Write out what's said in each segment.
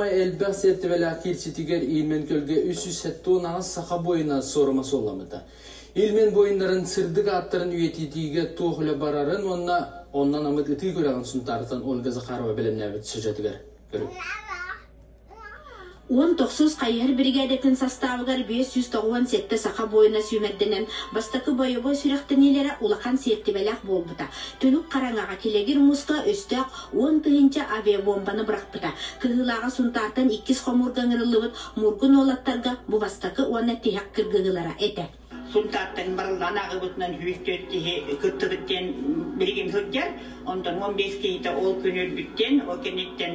Элбэх сиэртибэлээх киирситигэр Ильмен көлгө 378 саха буойуна суорума суолламмыта. Ильмен буойуннарын сырдык ааттарын үйэтитиигэ туох үлэ барарын уонна онно анаммыт ытыы күрэҕин Сунтаартан Ольга Захарова бэлэмнээбит сюжетыгар көрүҥ. 19 хайыһар биригээдэтин састаабыгар 597 саха буойуна сүүмэрдэнэн бастакы бойобуой сүрэхтэниилэрэ улахан сиэртибэлээх буолбута. Түнүк хараҥаҕа килэгир мууска өстөөх 10 000 авиабомбаны бырахпыта. Кыһыылааҕа Сунтаартан иккис хомуурга ыҥырыллыбыт Мургун уолаттарга бу бастакы уонна тиһэх кыргыһыылара этэ. Сунтаартан барыллаан ааҕыбытынан 104 киһи кыттыбыт диэн билигин сылдьар. Онтон 15 киһитэ ол күн өлбүттэн, ол кэнниттэн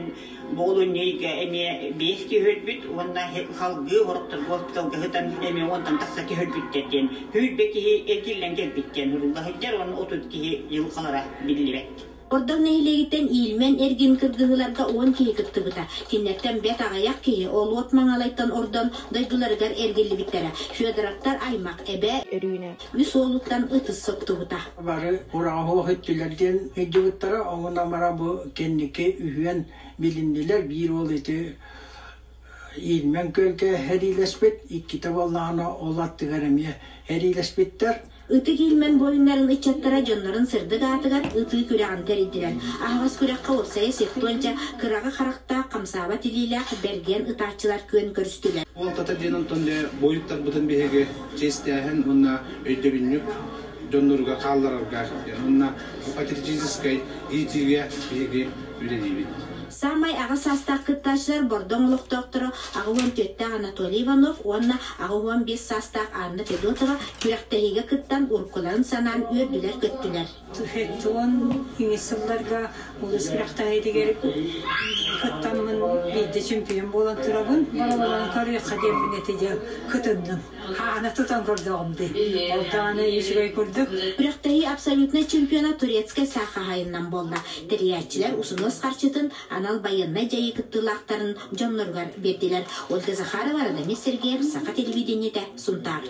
Боолунньуйга эмиэ биэс киһи өлбүт уонна салгыы сорохтор госпиталга сытан эмиэ уонтан тахса киһи өлбүттэр диэн сүүрбэ киһи эргиллэн кэлбит диэн сурулла сылдьар уонна 30 киһи дьылҕалара биллибэт. Бордоҥ нэһилиэгиттэн Ильмен эргин кыргыһыыларга 10 киһи кыттыбыта. Кинилэртэн бэрт аҕыйах киһи Олуот Маҥалайтан ордон дойдуларыгар эргиллибиттэрэ. Федоровтар аймах эбээ үс уолуттан ытыс соттубута. Бары ураҕаһуох иттилэр диэн ыйдыбыттара, оҥунан баран бу кэнники үһүөн билиннилэр. Биир уол ити Ильмен күөлгэ сэриилэспит, иккитэ буоллаҕына ол аттыгар эмиэ сэриилэспиттэр. Ытык Ильмен буойуннарын ыччаттара дьоннорун сырдык аатыгар ытыы күрэҕин тэрийдилэр. Аһаҕас күрэххэ уопсайа сектонча кыраҕы харахтаах, хамсаабат илиилээх бэргэн ытааччылар күөн көрүстүлэр. Уолтата диэн онтон дьэ буойуттарбытын биһиги чиэстээһин уонна өйдөбүнньүк дьонноругар хаалларарга диэн уонна патриотическай иитиигэ биһиги үлэлиибит. Саамай аҕа саастаах кыттааччылар Бордоҥ олохтоохторо 84-тээх Анатолий Иванов уонна 85 саастаах Анна Федотова күрэхтэһиигэ кыттан уруккуларын санаан үөрдүлэр-көттүлэр. Уон үс сылларга улуус күрэхтэһиитигэр кыттаммын биирдэ чемпион буолан турабын. Бороболоон көрүөххэ диэммин ити дьэ кытынным. Хаана тутан көрдөҕүм дии. Ол даҕаны үчүгэй курдук. Күрэхтэһии абсолютнай чемпиона турецкай саа хаһаайынынан буолла. Тэрийээччилэр усунуос харчытын анал байыаннай дьайыы кыттыылаахтарын дьонноругар биэрдилэр. Ольга Захарова, Радомир Сергеев, Саха телевидениетэ, Сунтаар.